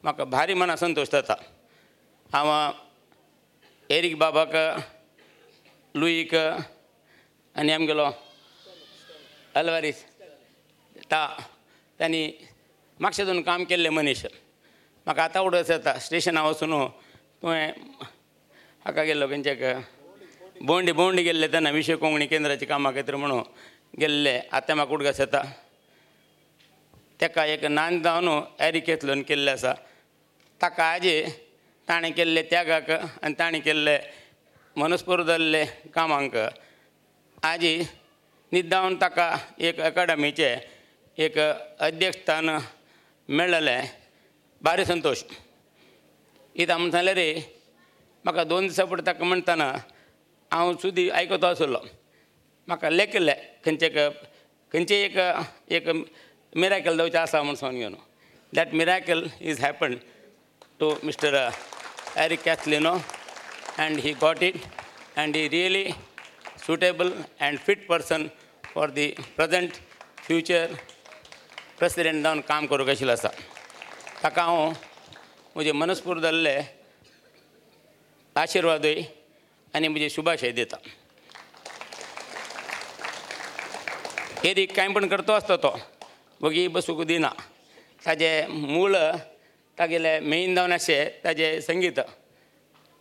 म्हाका भारी मना संतोश जाता. हांव एरीक बाबाक, लुईक आनी आमगेलो अल्वारीस ता तांणी मागशें काम केल्लें मनीस. म्हाका आतां उडस येता स्टेशनार वचून तुवें हाका गेल्लो खंयच्याक बोंडी बोंडी गेल्ले तेन्ना विश्व कोंकणी केंद्राच्या कामा खातीर म्हणून गेल्ले. आतां म्हाका उडगास येता तेका एक नान जावन एरीक कॅथलोन केल्लें आसा. ताका आजी ताणें केल्ले त्यागाक आनी ताणें केल्ले मनस्पूर जाल्ले कामांक आजी निदावन ताका एक अकाडमीचें एक अध्यक्षस्थान मेळ्ळें. भारी संतोश. कित्याक म्हूण सांगलें रे म्हाका 2 दिसां फुडें ताका म्हणटना हांव सुदी आयकतो आसलो. म्हाका लेखिल्लें खंयचे खंयचे एक एक मिराकल जावचें आसा म्हूण सांगून घेवन that miracle is happen to mister Eric Castelino and he got it and he really suitable and fit person for the present future president जावन काम करूंक आशिल्लो आसा. ताका हांव म्हजें मनस्पूर जाल्ले आशिर्वादूय आनी म्हजे शुभाशय दिता. एरीक कांय पण करतो आसता तो वगी बसूंक दिना. ताजें मूळ तागेलें मेन जावन आशें ताजें संगीत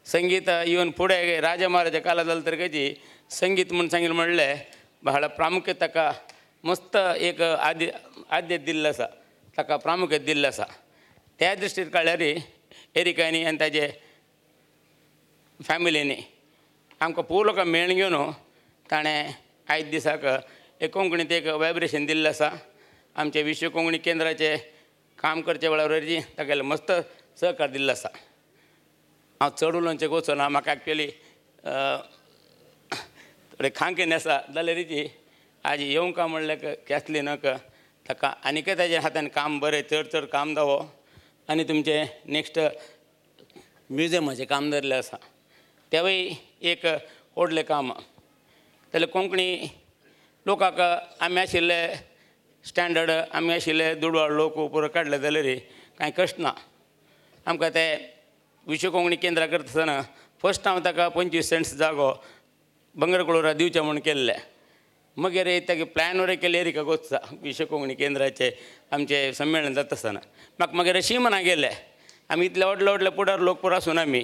संगीत इवन फुडें राजा महाराजा काला जालें तर कशी संगीत म्हूण सांगिल्लें म्हणलें बहळ प्रामुख्य ताका मस्त एक आद्य आद्य दिल्लें आसा, ताका प्रामुख्य दिल्लें आसा. त्या दृश्टीन काडल्यार एरिकांनी आनी ताजे फॅमिलीनी आमकां पूर्ण लोकांक मेळून घेवन ताणें आयज दिसाक एक कोंकणींत एक वायब्रेशन दिल्लें आसा. आमचे विश्व कोंकणी केंद्राचें काम करचे वेळार तागेलें मस्त सहकार दिल्लो आसा. हांव चड उलोवचें वचना, म्हाका एक्चुअली थोडें खांकेन आसा जाल्यार ती आज येवंक म्हणल्यार कॅथलिनाक ताका आनीकय ताज्या हातान काम बरें चड चड काम जावो आनी तुमचें नेक्स्ट म्युजियमाचें काम धरलें आसा तेवूय एक व्हडलें काम. जाल्यार कोंकणी लोकांक आमी आशिल्ले स्टँडर्ड आमी आशिल्ले दुडवाळ लोक पुरो काडले जाल्यार कांय कश्ट ना. आमकां ते विश्व कोंकणी केंद्रां करता आसतना फर्स्ट हांव ताका 25 सेंट्स जागो बंगरकुळोरा दिवचें म्हूण केल्लें. मगीर तागे प्लॅन वयर केले एरिका गोत्सा विश्व कोंकणी केंद्राचें आमचें संमेलन जाता आसतना म्हाका मागीर अशी मना गेले आमी इतले व्हडले व्हडले पुडार लोक पुरो आसून आमी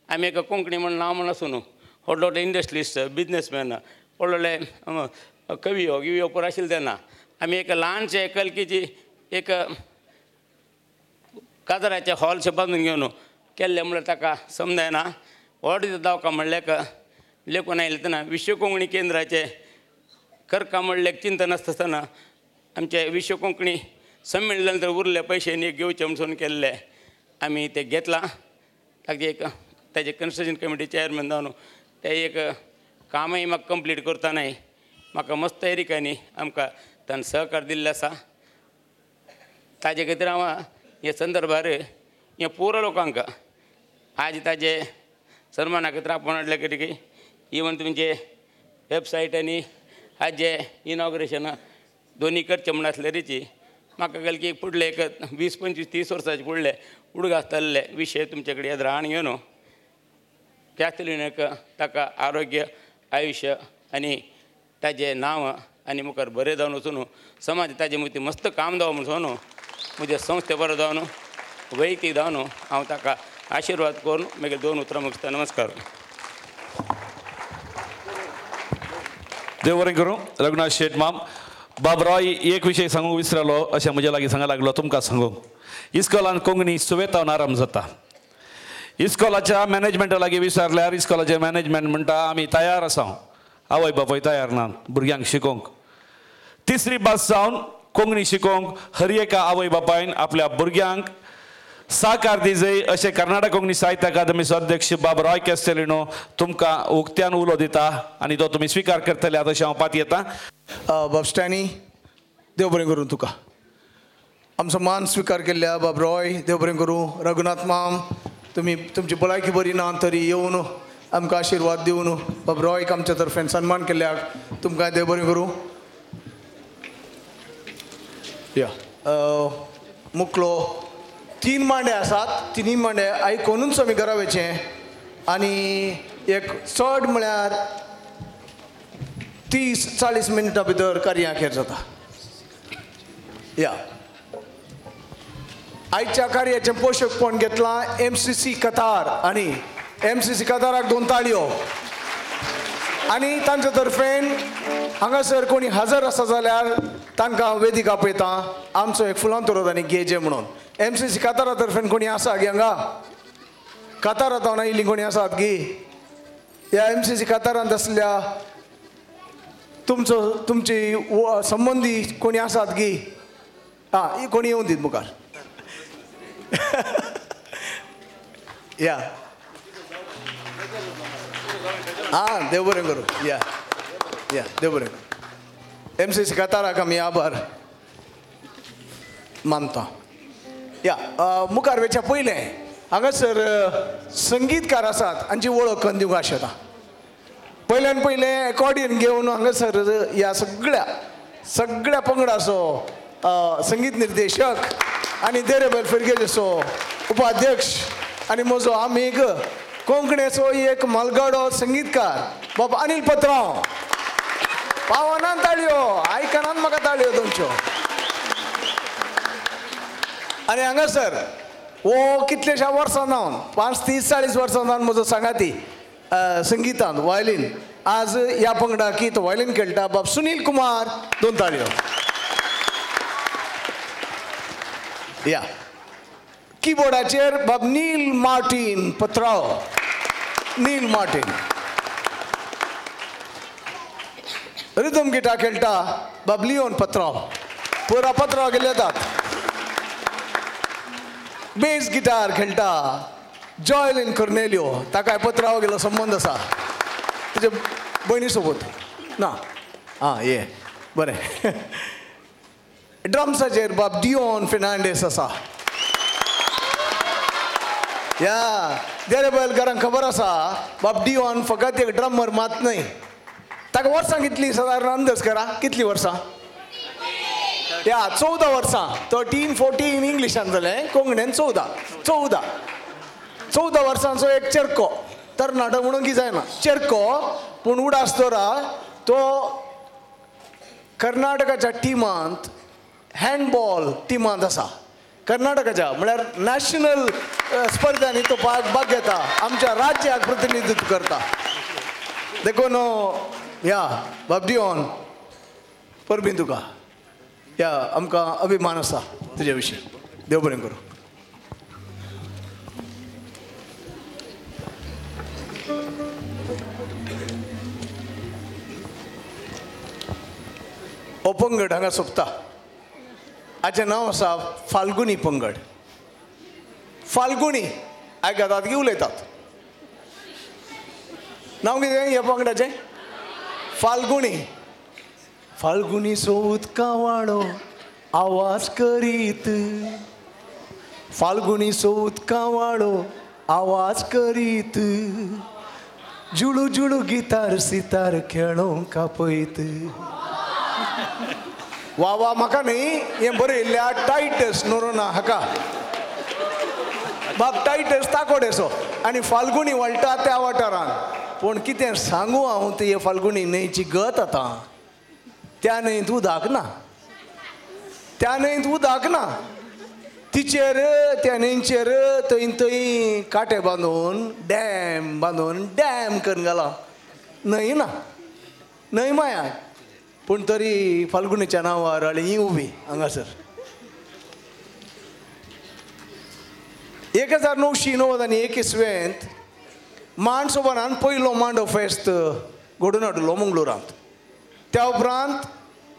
आमी एक कोंकणी म्हण नांव म्हण आसून व्हडले व्हडले इंडस्ट्रियलिस्ट बिजनसमॅन व्हडले व्हडले कवियो गिवयो पुरो आशिल्ले तेन्ना आमी एक ल्हानशें कलकीची एक काजराचें हॉलशें बांदून घेवन केल्लें म्हणल्यार ताका समजायना. व्हड दावका म्हणल्यार लेखून आयलें तेन्ना विश्व कोंकणी केंद्राचें करका म्हणलें चिंतन आसता आसतना आमचें विश्व कोंकणी संमेलन तर उरले पयशे न्ही घेवचे म्हणून केल्ले आमी ते घेतलां. ताजे एक ताजे कन्स्ट्रक्शन कमिटी चेअरमॅन जावन ते एक कामय म्हाका कंप्लीट करतनाय म्हाका मस्त एरिकांनी आमकां ताणें सहकार दिल्लो आसा. ताजे खातीर हांव हे संदर्भार हे पुरो लोकांक आज ताजे सन्माना खातीर आपोवन हाडले कितें इवन तुमचे वेबसायट आनी आज जे इनॉग्रेशन दोनी करचें म्हूण आसलें रिची म्हाका कळ्ळें की फुडले एक 20 25 30 वर्सांचे फुडले उडगास जाल्ले विशय तुमचे कडेन येद्राण घेवन कॅथलिनाक ताका आरोग्य आयुश्य आनी ताजें नांव आनी मुखार बरें जावन वचून समाज ताजे मदीं मस्त काम जावं म्हणून म्हजे संस्थे बरो जावन वैयक्तीक जावन हांव ताका आशिर्वाद करून मागीर 2 उतरां मुगता. नमस्कार. देव बरें करूं. रघुनाथ शेट माम बाब रॉय एक विशय सांगूंक विसरलो अशें म्हज्या लागीं सांगा लागलो तुमकां सांगूंक. इस्कोलान कोंकणी सुवेतावन आरंभ जाता. इस्कोलाच्या मॅनेजमेंटा लागीं विचारल्यार इस्कोलाचें मॅनेजमेंट म्हणटा आमी तयार आसा, आवय बापूय तयार ना भुरग्यांक शिकोवंक. तिसरी भास जावन कोंकणी शिकोवंक हर एका आवय बापायन आपल्या भुरग्यांक साकार दिजय अशें कर्नाटक कोंकणी साहित्य अकादमीचो अध्यक्ष बाब रॉय कॅस्टेलिनो तुमकां उक्त्यान उलो दिता आनी तो तुमी स्विकार करतले आतां अशें हांव पातयेता. बाब स्टॅनी देव बरें करूं तुका. आमचो मान स्विकार केल्ल्या बाब रॉय देव बरें करूं. रघुनाथ माम तुमी तुमची भलायकी बरी ना तरी येवन आमकां आशिर्वाद दिवन बाब रॉयक आमच्या तर्फेन सन्मान केल्ल्याक तुमकां देव बरें करूं. या मुकलो 3 मांडे आसात, 3 मांडे आयकुनूच आमी घरा वयचें आनी एक चड म्हळ्यार 30-40 मिनटां भितर कार्य अखेर जाता. या आयच्या कार्याचें पोशकपण घेतलां MCC कतार आनी MCC कताराक 2 ताळयो आनी तांचे तर्फेन हांगासर कोणी हजर आसा जाल्यार तांकां वेदीक आपयता आमचो एक फुलांतोरो आनी गेजे म्हणून. MCC कतारा तर्फेन कोणी आसा गी हांगा? कतारा तावन आयिल्लीं कोणी आसात गी? ह्या MCC कतारांत आसल्या तुमचो तुमची संबंदी कोणी आसात गी? आं, कोणी येवन दीत मुखार. या आं, देव बरें करूं. या या देव बरें करूं. MCC कताराक आमी आभार मानता. या मुखार वयच्या पयलें हांगासर संगीतकार आसात हांची वळख करून दिवंक आशेता. पयल्यान पयलें एकॉर्डियन घेवन हांगासर ह्या सगळ्या सगळ्या पंगडाचो संगीत निर्देशक आनी देरेबेल फिरगेजेचो उपाध्यक्ष आनी म्हजो आमीग कोंकणीचो एक मालगाडो संगीतकार बाब अनिल पत्रांव. पावनान ताळयो, आयकनान म्हाका ताळयो तुमच्यो. आनी हांगासर हो कितल्याश्या वर्सां जावन 5, 30, 40 वर्सां जावन म्हजो सांगाती संगीतान वायलीन, आज ह्या पंगडाक तो वायलीन खेळटा बाब सुनील कुमार. 2 ताळयो. या किबोर्डाचेर बाब नील मार्टीन पत्राव, नील मार्टीन. रिदम गिटार खेळटा बाब लियोन पत्राव, पुरा पत्राव गेले येतात. बेस गिटार खेळटा जॉयलीन कोर्नेलियो, ताकाय पत्राव गेलो संबंद आसा तुजे भयणी सोबत ना? आं ये बरें. ड्रम्साचेर बाब डियोन फेर्नांडीस आसा. या देरेबेल घरांक खबर आसा बाब डियोन फकत एक ड्रमर मात न्हय. ताका वर्सां कितलीं सादारण अंदाज करा, कितलीं वर्सां? या 14 वर्सां, 13, 14 इंग्लिशान जालें, कोंकणीन 14, 14, 14 वर्सांचो एक चेरको, तरणाटो म्हणून की जायना चेरको, पूण उडास दवरा तो कर्नाटकाच्या टिमांत हँडबॉल टिमांत आसा. कर्नाटकाच्या म्हळ्यार नॅशनल स्पर्धांनी तो भाग घेता, आमच्या राज्याक प्रतिनिधित्व करता. देखून या बाब डियोन परबीं तुका, या आमकां अभिमान आसा तुजे विशीं. देव बरें करूं. हो पंगड हांगा सोंपता. हाचें नांव आसा फाल्गुनी पंगड. फाल्गुनी आयकतात की उलयतात? नांव कितें ह्या पंगडाचें? फाल्गुनी. फाल्गुनी उदका वाडो आवाज करीत, फाल्गुनी उदका वाडो आवाज करीत, जुळू जुळू गितार सितार खेळोंक कापयत. वा वा म्हाका न्ही हें बरयल्ल्या टायटस नोरोना हाका, बाब टायटस ताकोडेचो आनी फाल्गुनी वळटा त्या वाठारान. पूण कितें सांगू हांव, ती फाल्गुनी न्हंयची गत आतां त्या न्हंयत उदक ना, त्या न्हंयत उदक ना. तिचेर त्या न्हंयचेर थंय थंय कांटे बांदून डॅम बांदून डॅम करून घाला. न्हंय ना, न्हंय माया, पूण तरी फाल्गुनीच्या नांवार आनी ही उबी हांगासर. 1991 इसवेंत मांडसोबारान पयलो मांडो फेस्त घडोवन हाडलो मंगळुरांत. त्या उपरांत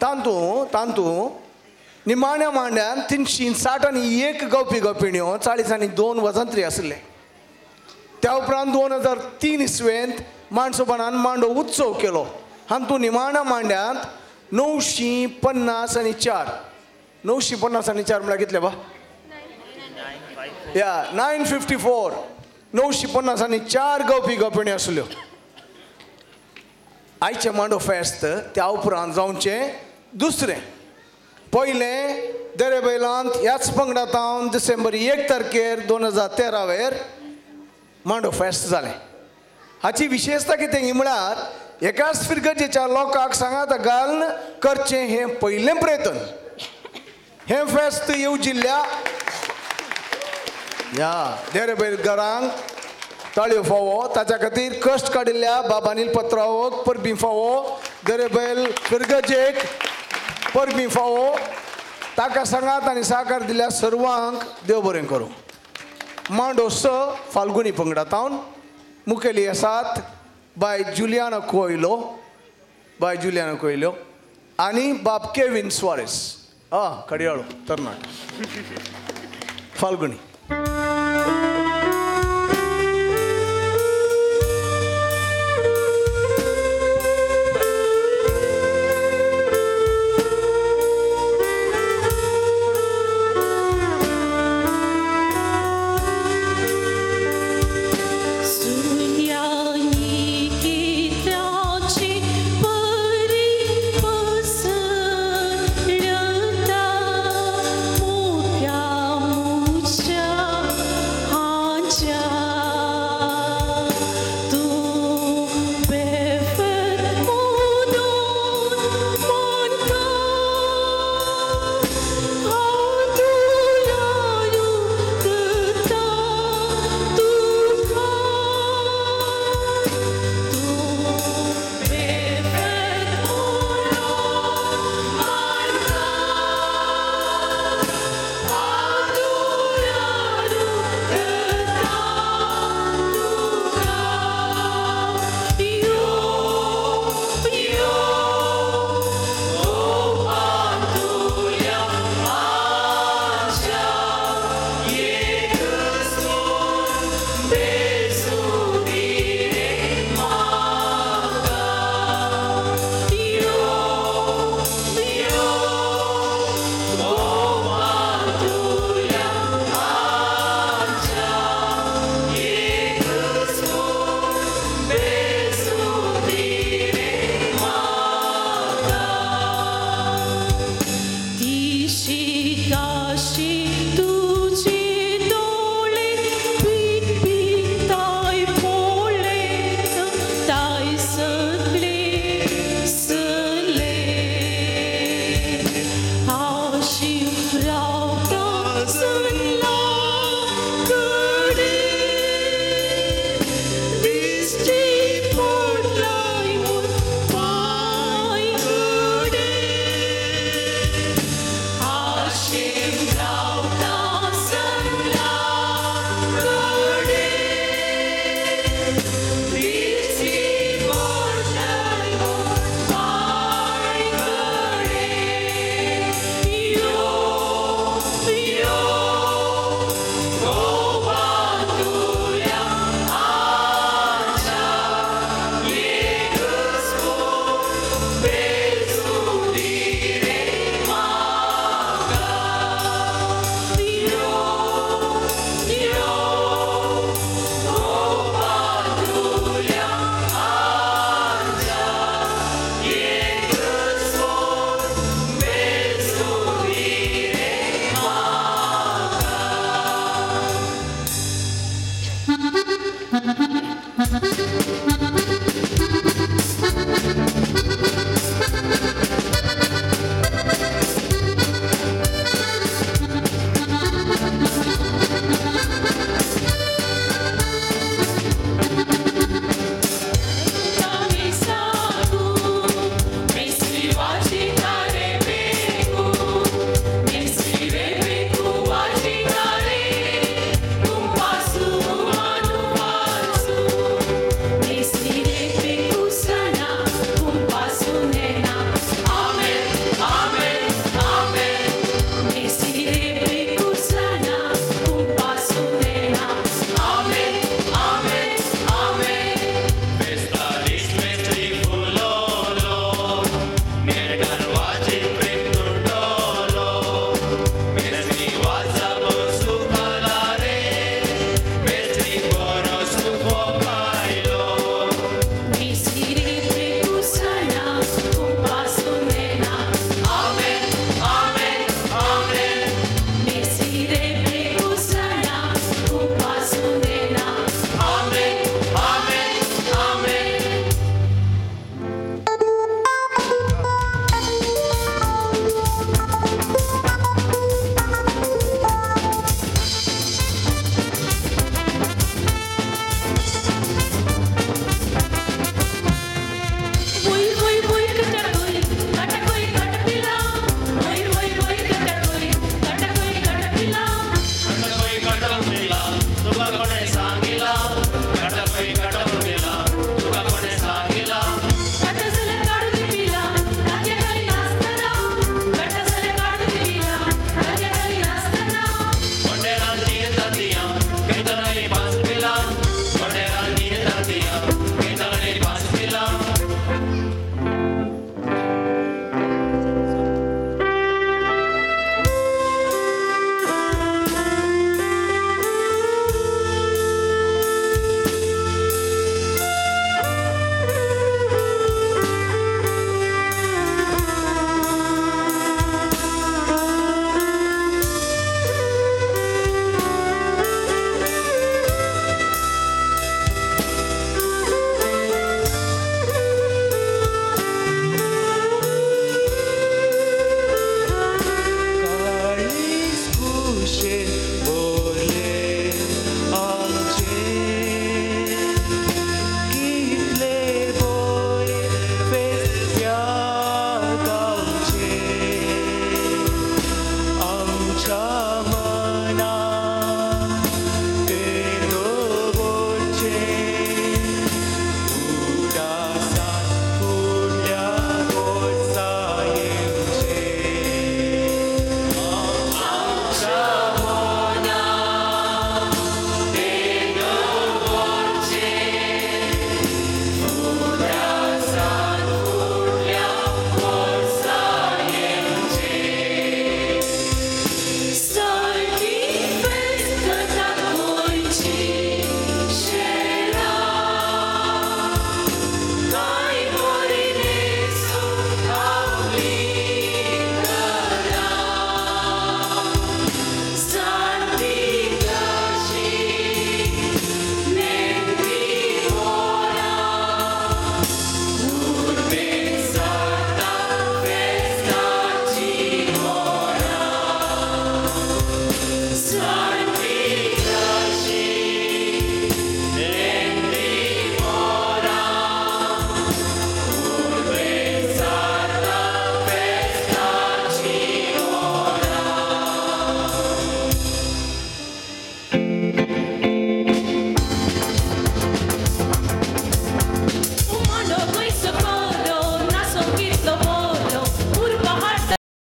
तांतू तांतू निमाण्या मांड्यान 361 गावपी गावपिण्यो, 42 वजंत्री आसले. त्या उपरांत 2003 इसवेंत मांडसोबारान मांडो उत्सव केलो. हातूंत निमाण्या मांड्यांत 954, 954 म्हळ्यार कितले बा? या 954, 954 गावपी गावपिण्यो आसल्यो. आयचें मांडो फेस्त त्या उपरांत जावचें दुसरें. पयलें देरेबैलांत ह्याच पंगडात हांव डिसेंबर 1 तारखेर 2013 वेर मांडो फेस्त जालें. हाची विशेषता कितें ही म्हळ्यार एकाच फिरगजेच्या लोकांक सांगात घालून करचें हें पयलें प्रयत्न. हें फेस्त येवजिल्ल्या ह्या देरेबैल घरांक ताळयो फावो, ताच्या खातीर कश्ट काडिल्ल्या बाबा अनील पत्रावक परबी फावो, देरेबैल फिरगजेक परबी फावो, ताका सांगात आनी साकार दिल्या सर्वांक देव बरें करूं. मांडो स फाल्गुनी पंगडांत मुखेली आसात बाय जुलियाना कोयलो, बाय जुलियाना कोयलो आनी बाब केविन सुवारेस, आ खडयाळो तरणाट फाल्गुनी.